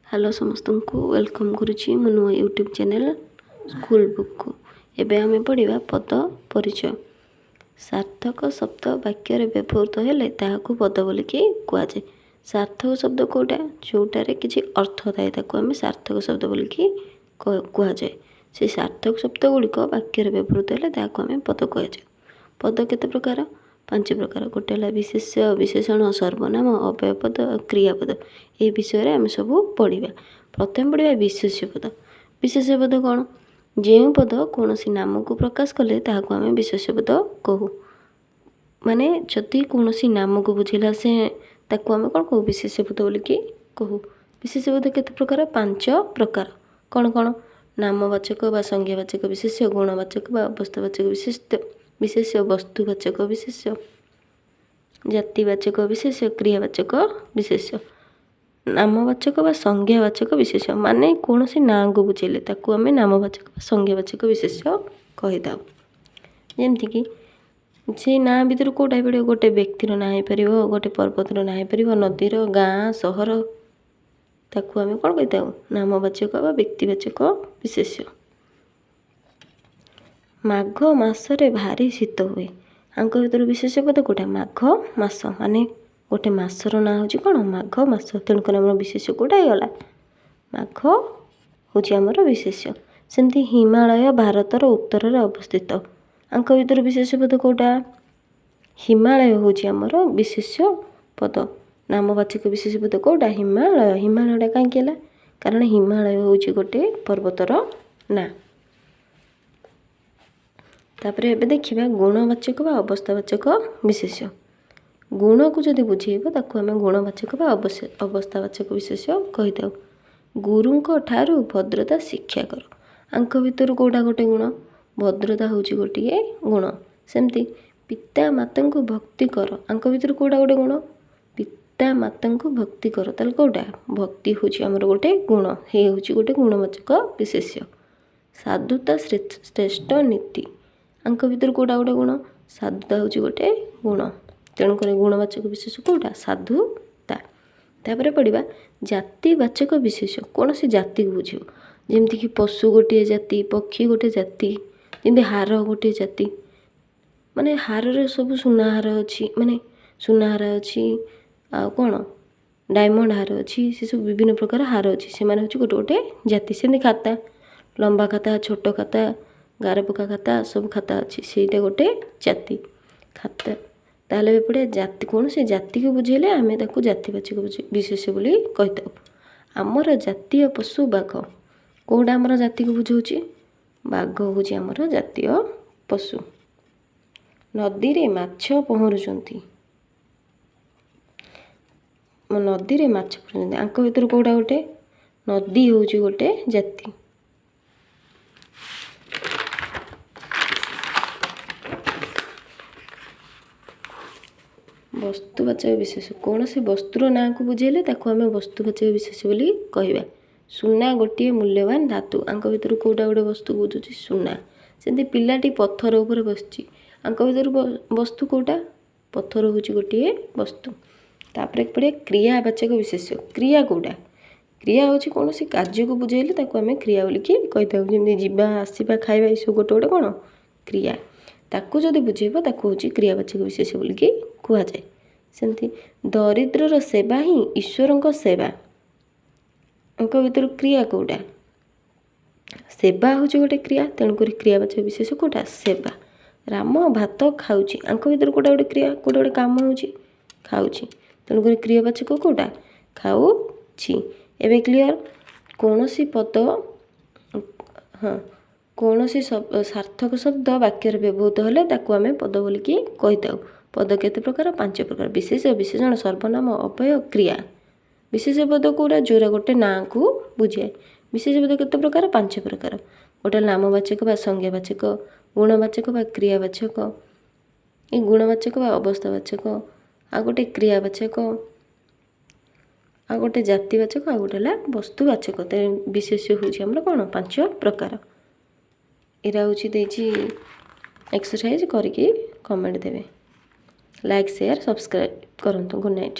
Hello, ସମସ୍ତଙ୍କୁ welcome କରୁଛି ମୋ ନୂଆ ୟୁଟ୍ୟୁବ୍ ଚ୍ୟାନେଲ୍ ସ୍କୁଲ ବୁକ୍କୁ। ଏବେ ଆମେ ପଢ଼ିବା ପଦ ପରିଚୟ। ସାର୍ଥକ ଶବ୍ଦ ବାକ୍ୟରେ ବ୍ୟବହୃତ ହେଲେ ତାହାକୁ ପଦ ବୋଲିକି କୁହାଯାଏ। ସାର୍ଥକ ଶବ୍ଦ କେଉଁଟା? ଯେଉଁଟାରେ କିଛି ଅର୍ଥ ଥାଏ, ତାକୁ ଆମେ ସାର୍ଥକ ଶବ୍ଦ ବୋଲିକି କୁହାଯାଏ। ସେ ସାର୍ଥକ ଶବ୍ଦ ଗୁଡ଼ିକ ବାକ୍ୟରେ ବ୍ୟବହୃତ ହେଲେ ତାହାକୁ ଆମେ ପଦ କୁହାଯାଏ। ପଦ କେତେ ପ୍ରକାର? ପାଞ୍ଚ ପ୍ରକାର। ଗୋଟେ ହେଲା ବିଶେଷ୍ୟ, ବିଶେଷଣ, ସର୍ବନାମ, ଅବ୍ୟୟ ପଦ, କ୍ରିୟାପଦ। ଏ ବିଷୟରେ ଆମେ ସବୁ ପଢ଼ିବା। ପ୍ରଥମେ ପଢ଼ିବା ବିଶେଷ୍ୟ ପଦ। ବିଶେଷ୍ୟ ପଦ କ'ଣ? ଯେଉଁ ପଦ କୌଣସି ନାମକୁ ପ୍ରକାଶ କଲେ ତାହାକୁ ଆମେ ବିଶେଷ୍ୟ ପଦ କହୁ। ମାନେ ଯଦି କୌଣସି ନାମକୁ ବୁଝିଲା ସେ, ତାକୁ ଆମେ କ'ଣ କହୁ? ବିଶେଷ୍ୟ ପଦ ବୋଲିକି କହୁ। ବିଶେଷ୍ୟ ପଦ କେତେ ପ୍ରକାର? ପାଞ୍ଚ ପ୍ରକାର। କ'ଣ କ'ଣ? ନାମବାଚକ ବା ସଂଜ୍ଞାବାଚକ ବିଶେଷ୍ୟ, ଗୁଣବାଚକ ବା ଅବସ୍ଥାବାଚକ ବିଶେଷ୍ୟ, ବସ୍ତୁବାଚକ ବିଶେଷ୍ୟ, ଜାତିବାଚକ ବିଶେଷ୍ୟ, କ୍ରିୟାବାଚକ ବିଶେଷ୍ୟ। ନାମବାଚକ ବା ସଂଜ୍ଞାବାଚକ ବିଶେଷ୍ୟ ମାନେ କୌଣସି ନାଁକୁ ବୁଝେଇଲେ ତାକୁ ଆମେ ନାମବାଚକ ବା ସଂଜ୍ଞାବାଚକ ବିଶେଷ୍ୟ କହିଥାଉ। ଯେମିତିକି ସେଇ ନାଁ ଭିତରୁ କେଉଁଟା ହେଇପାରିବ? ଗୋଟେ ବ୍ୟକ୍ତିର ନାଁ ହେଇପାରିବ, ଗୋଟେ ପର୍ବତର ନାଁ ହେଇପାରିବ, ନଦୀର, ଗାଁ, ସହର। ତାକୁ ଆମେ କ'ଣ କହିଥାଉ? ନାମବାଚକ ବା ବ୍ୟକ୍ତିବାଚକ ବିଶେଷ୍ୟ। ମାଘ ମାସରେ ଭାରି ଶୀତ ହୁଏ। ଆଙ୍କ ଭିତରୁ ବିଶେଷ୍ୟ ପଦ କେଉଁଟା? ମାଘ ମାସ, ମାନେ ଗୋଟେ ମାସର ନାଁ ହେଉଛି କ'ଣ? ମାଘ ମାସ। ତେଣୁକରି ଆମର ବିଶେଷ୍ୟ କେଉଁଟା ହେଇଗଲା? ମାଘ ହେଉଛି ଆମର ବିଶେଷ୍ୟ। ସେମିତି ହିମାଳୟ ଭାରତର ଉତ୍ତରରେ ଅବସ୍ଥିତ। ଆଙ୍କ ଭିତରୁ ବିଶେଷ୍ୟ ପଦ କେଉଁଟା? ହିମାଳୟ ହେଉଛି ଆମର ବିଶେଷ୍ୟ ପଦ। ନାମବାଚକ ବିଶେଷ୍ୟ ପଦ କେଉଁଟା? ହିମାଳୟ। ହିମାଳୟଟା କାହିଁକି ହେଲା? କାରଣ ହିମାଳୟ ହେଉଛି ଗୋଟେ ପର୍ବତର ନାଁ। ତାପରେ ଏବେ ଦେଖିବା ଗୁଣବାଚକ ବା ଅବସ୍ଥାବାଚକ ବିଶେଷ୍ୟ। ଗୁଣକୁ ଯଦି ବୁଝେଇବ, ତାକୁ ଆମେ ଗୁଣବାଚକ ବା ଅବସ୍ଥାବାଚକ ବିଶେଷ୍ୟ କହିଥାଉ। ଗୁରୁଙ୍କ ଠାରୁ ଭଦ୍ରତା ଶିକ୍ଷା କର। ଆଙ୍କ ଭିତରୁ କେଉଁଟା ଗୋଟେ ଗୁଣ? ଭଦ୍ରତା ହେଉଛି ଗୋଟିଏ ଗୁଣ। ସେମିତି ପିତା ମାତାଙ୍କୁ ଭକ୍ତି କର। ଆଙ୍କ ଭିତରୁ କେଉଁଟା ଗୋଟେ ଗୁଣ? ପିତା ମାତାଙ୍କୁ ଭକ୍ତି କର। ତାହେଲେ କେଉଁଟା? ଭକ୍ତି ହେଉଛି ଆମର ଗୋଟେ ଗୁଣ, ହେ ହେଉଛି ଗୋଟେ ଗୁଣବାଚକ ବିଶେଷ୍ୟ। ସାଧୁତା ଶ୍ରେଷ୍ଠ ନୀତି। ଆଙ୍କ ଭିତରୁ କେଉଁଟା ଗୋଟେ ଗୁଣ? ସାଧୁତା ହେଉଛି ଗୋଟେ ଗୁଣ। ତେଣୁକରି ଗୁଣବାଚକ ବିଶେଷ୍ୟ କେଉଁଟା? ସାଧୁତା। ତାପରେ ପଢ଼ିବା ଜାତିବାଚକ ବିଶେଷ୍ୟ। କୌଣସି ଜାତିକୁ ବୁଝିବ, ଯେମିତିକି ପଶୁ ଗୋଟିଏ ଜାତି, ପକ୍ଷୀ ଗୋଟେ ଜାତି, ଯେମିତି ହାର ଗୋଟିଏ ଜାତି। ମାନେ ହାରରେ ସବୁ ସୁନା ହାର ଅଛି, ମାନେ ସୁନା ହାର ଅଛି, ଆଉ କ'ଣ ଡାଇମଣ୍ଡ ହାର ଅଛି, ସେସବୁ ବିଭିନ୍ନ ପ୍ରକାର ହାର ଅଛି। ସେମାନେ ହେଉଛି ଗୋଟେ ଗୋଟେ ଜାତି। ସେମିତି ଖାତା, ଲମ୍ବା ଖାତା, ଛୋଟ ଖାତା, ଗାର ପକା ଖାତା, ସବୁ ଖାତା ଅଛି, ସେଇଟା ଗୋଟେ ଜାତି ଖାତା। ତାହେଲେ ଏବେ ପଢ଼ିବା ଜାତି। କୌଣସି ଜାତିକୁ ବୁଝେଇଲେ ଆମେ ତାକୁ ଜାତିବାଚକ ବିଶେଷ୍ୟ ବୋଲି କହିଥାଉ। ଆମର ଜାତୀୟ ପଶୁ ବାଘ। କେଉଁଟା ଆମର ଜାତିକୁ ବୁଝାଉଛି? ବାଘ ହେଉଛି ଆମର ଜାତୀୟ ପଶୁ। ନଦୀରେ ମାଛ ପହଁରୁଛନ୍ତି। ନଦୀରେ ମାଛ ପହଁରୁଛନ୍ତି। ଆଙ୍କ ଭିତରୁ କେଉଁଟା ଗୋଟେ? ନଦୀ ହେଉଛି ଗୋଟେ ଜାତି। ବସ୍ତୁବାଚକ ବିଶେଷ୍ୟ। କୌଣସି ବସ୍ତୁର ନାଁକୁ ବୁଝେଇଲେ ତାକୁ ଆମେ ବସ୍ତୁବାଚକ ବିଶେଷ୍ୟ ବୋଲି କହିବା। ସୁନା ଗୋଟିଏ ମୂଲ୍ୟବାନ ଧାତୁ। ଆଙ୍କ ଭିତରୁ କେଉଁଟା ଗୋଟେ ବସ୍ତୁ ବୁଝୁଛି? ସୁନା। ସେମିତି ପିଲାଟି ପଥର ଉପରେ ବସିଛି। ଆଙ୍କ ଭିତରୁ ବସ୍ତୁ କେଉଁଟା? ପଥର ହେଉଛି ଗୋଟିଏ ବସ୍ତୁ। ତାପରେ ପଢ଼ିବା କ୍ରିୟାବାଚକ ବିଶେଷ୍ୟ। କ୍ରିୟା କେଉଁଟା? କ୍ରିୟା ହେଉଛି କୌଣସି କାର୍ଯ୍ୟକୁ ବୁଝେଇଲେ ତାକୁ ଆମେ କ୍ରିୟା ବୋଲିକି କହିଥାଉ। ଯେମିତି ଯିବା, ଆସିବା, ଖାଇବା, ଏସବୁ ଗୋଟେ ଗୋଟେ କ'ଣ? କ୍ରିୟା। ତାକୁ ଯଦି ବୁଝେଇବ, ତାକୁ ହେଉଛି କ୍ରିୟାବାଚକ ବିଶେଷ୍ୟ ବୋଲିକି କୁହାଯାଏ। ସେମିତି ଦରିଦ୍ରର ସେବା ହିଁ ଈଶ୍ୱରଙ୍କ ସେବା। ଆଙ୍କ ଭିତରୁ କ୍ରିୟା କେଉଁଟା? ସେବା ହେଉଛି ଗୋଟେ କ୍ରିୟା। ତେଣୁକରି କ୍ରିୟାବାଚକ ବିଶେଷ୍ୟ କେଉଁଟା? ସେବା। ରାମ ଭାତ ଖାଉଛି। ଆଙ୍କ ଭିତରୁ କେଉଁଟା ଗୋଟେ କ୍ରିୟା? କେଉଁଟା ଗୋଟେ କାମ ହେଉଛି? ଖାଉଛି। ତେଣୁକରି କ୍ରିୟାବାଚକ କେଉଁଟା? ଖାଉଛି। ଏବେ କ୍ଲିଅର? କୌଣସି ପଦ, ହଁ, କୌଣସି ସାର୍ଥକ ଶବ୍ଦ ବାକ୍ୟରେ ବ୍ୟବହୃତ ହେଲେ ତାକୁ ଆମେ ପଦ ବୋଲିକି କହିଥାଉ। ପଦ କେତେ ପ୍ରକାର? ପାଞ୍ଚ ପ୍ରକାର: ବିଶେଷ୍ୟ, ବିଶେଷଣ, ସର୍ବନାମ, ଅବ୍ୟୟ, କ୍ରିୟା। ବିଶେଷ୍ୟ ପଦ କେଉଁଟା? ଯେଉଁଟା ଗୋଟେ ନାଁକୁ ବୁଝାଏ। ବିଶେଷ୍ୟ ପଦ କେତେ ପ୍ରକାର? ପାଞ୍ଚ ପ୍ରକାର। ଗୋଟେ ନାମବାଚକ ବା ସଂଜ୍ଞାବାଚକ, ଗୁଣବାଚକ ବା କ୍ରିୟାବାଚକ, ଏ ଗୁଣବାଚକ ବା ଅବସ୍ଥାବାଚକ, ଆଉ ଗୋଟେ କ୍ରିୟାବାଚକ, ଆଉ ଗୋଟେ ଜାତିବାଚକ, ଆଉ ଗୋଟେ ହେଲା ବସ୍ତୁବାଚକ। ତେଣୁ ବିଶେଷ୍ୟ ହେଉଛି ଆମର କ'ଣ? ପାଞ୍ଚ ପ୍ରକାର। ଏଇଟା ହେଉଛି ଦେଇଛି ଏକ୍ସରସାଇଜ୍, କରିକି କମେଣ୍ଟ ଦେବେ। ଲାଇକ୍, ସେୟାର, ସବସ୍କ୍ରାଇବ୍ କରନ୍ତୁ। Good night.